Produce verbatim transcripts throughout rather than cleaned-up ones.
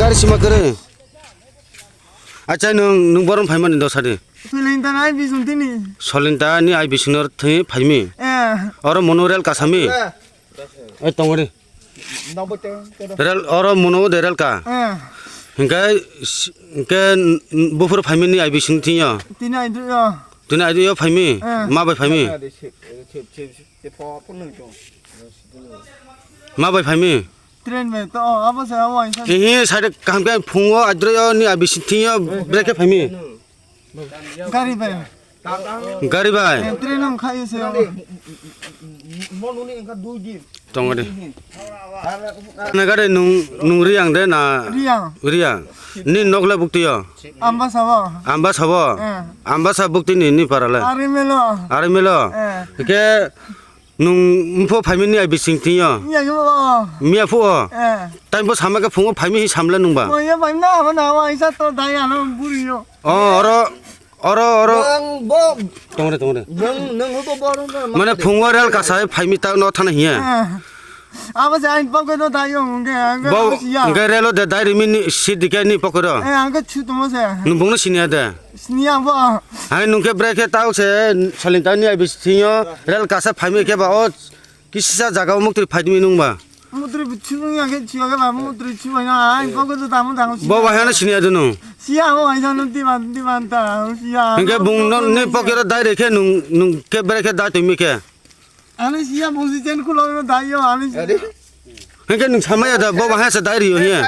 Gari sima kwrwi. Acha nwng, nwng borom phaimani dosa di. Solinta ni I B sing tini. Solinta ni I B sing no thwi phaimi. Eh. Oro mono rel kasami. Eh. Oi tongo di. Rel oro mono de rel ka. Eh. Hingke s-, hingke n-, n-, buphuru phaimi ni I B sing thwiyo. Tini aidro yo. Tini aidro yo phaimi. Eh. Ma bai phaimi. Ma bai phaimi. Train bai to, oh, abo se abo aisa. Ihi side kaham khe phungo adroyo ni abisi thingyo brake phaimi. Gari bai. Gari bai. Eh, train ang khayo se abo. Tongode. Na gari nung, nung Riyang de na? Riyang. Riyang. Ni nokle buktiyo? Ambasa bo. Ambasa bo? Eh. Ambasa bukti ni, ni parale? Ari melo. Ari melo? Eh. Ke Nwng mpho phaimani ni I B sing thingyo? Iya, iya, o. Miya phuo? Eh. Tei bo sama khe phungo phaimi hi samle nwngba? O, iya, phaimna, abo na, o, aisa to dai, ano, buri yo. O, oro, oro, oro. Bang, bo. Tongre, tongre. Bang, nwng bo, bo, bo, Mane phungo rel kasa hai phaimi ta no thana hiya. Eh. Abo se ain pokoi no dai yo, nge, nge, Bo, abo siya. Nge relo de dai rimi ni si dike ni pokoro. Eh, ang khe chu tomo se. Nwng bongno siniya de. Sini ang bo. Hai nung khe brai khe tao se salin tao ni I B sing yo rel kasa phaimi khe ba o kisisa jaga o muktri phaidi mi nung ba. Muktri bithi nung ya khe chiwa khe ba muktri chiwa na ai ko ko tamu tamu. Bo ba hano sini adu nung. Siya bo ai jano di ban di ban ta siya. Hingke bung non ni pokero dai re khe nung nung khe brai khe dai tumi khe. Ani siya bosi chen kulo no dai yo ani. Hingke nung samaya da bo ba hasa dai ri yo hiya.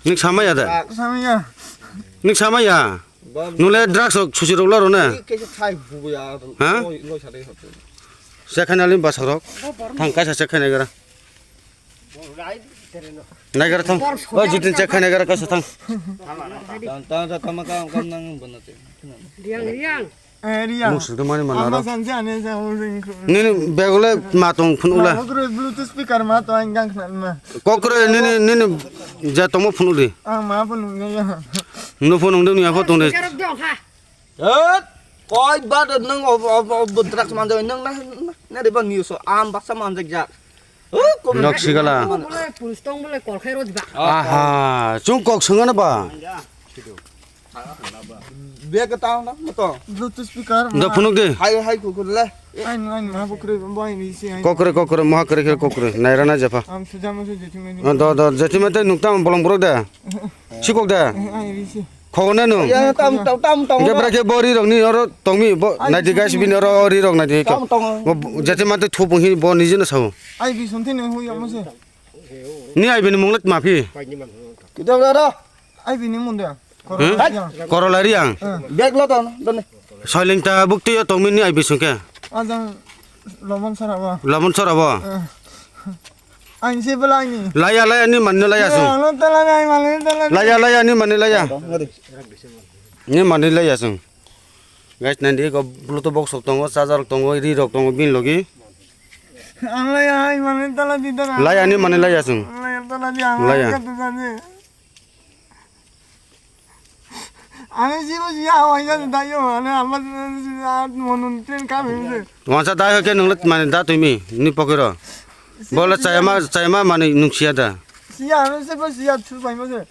Nung samaya da. Samaya. Nung samaya. Nule drugs rok susi rok laro na. Kesa thai bubu ya. Ha? Loi, loi sa dai hote. Sekhani alim basarok. Thang kaisa sekhani gara. Nai gara thang. Oi, jitin sekhani gara kaisa thang. Tang, tang, tang, tang, tang, nang bono te. Riang, riang. Eh, riang. Musu de mani mana Ama ro. Sanse ane sa ujing. Nini bag le ma tong phun ula. Kokre Bluetooth speaker ma to ang gang khna ma. Kokre nini, nini ja tongmo phun uli. Ang ma phun uli ya. No phun ungde ni apho tongde. Karok dong ha. Eh, koi ba de nang o, o, o, o, drugs man de nang na, na, na de ba news o, am baksa man jak jak. Oh, kom Nok sigala. Bole police tong bole kol khai ro diba. Aha, chung kok sengana ba. Bag ta na mo to. Bluetooth speaker. Da phunuk de. Hai, hai, ku, ku, le. Ain, ain, ma bukre, bo ain, isi, ain. Kokre, kokre, moha kre, kre, kokre. Naira na jepha. Am suja mo suja thimani. Do, do, jethi mate nukta bolong borok de. Sikok de. Ain, isi. Khogone nung. Ya, tam, tam, tam, tam. Hingke bwrake bo ri rok ni oro tongmi, bo Ai, naidi guys bini oro ri rok naidi. Tam, tam. Bo, bo, jethi mate thu bung hi bo nije no sao. Ai, bi sonte ne hu ya mo se. Ni ai bini munglet ma phi. Kita udah dah. Ai bini mun de. Hmm? Korolari ang. Bag lo ton, don. Soiling ta bukti yo tongmi ni ai bisung ke. Ajang lomon sara bo. Lomon sara bo. Ang se belai ni. Laya, laya ni manne laya sung. Ang lo tala ni, ang lo tala ni. Laya, laya ni manne laya. Ni manne laya sung. Guys, nandi ko Bluetooth box rok tongo, charger rok tongo, ri rok tongo, bin logi. Ang laya, ang manne tala di tala. Laya ni manne laya sung. Ang laya tala di, ang Laya. Laya tala di. Ani jibo ji ya wa ya da yo, ani ama monun train ka mi se. Wansa da ho ke nung lat mane da tumi, ni pokero. Bola chayama, chayama mane nung sia da. Sia, ani se bo sia chu bai mo se.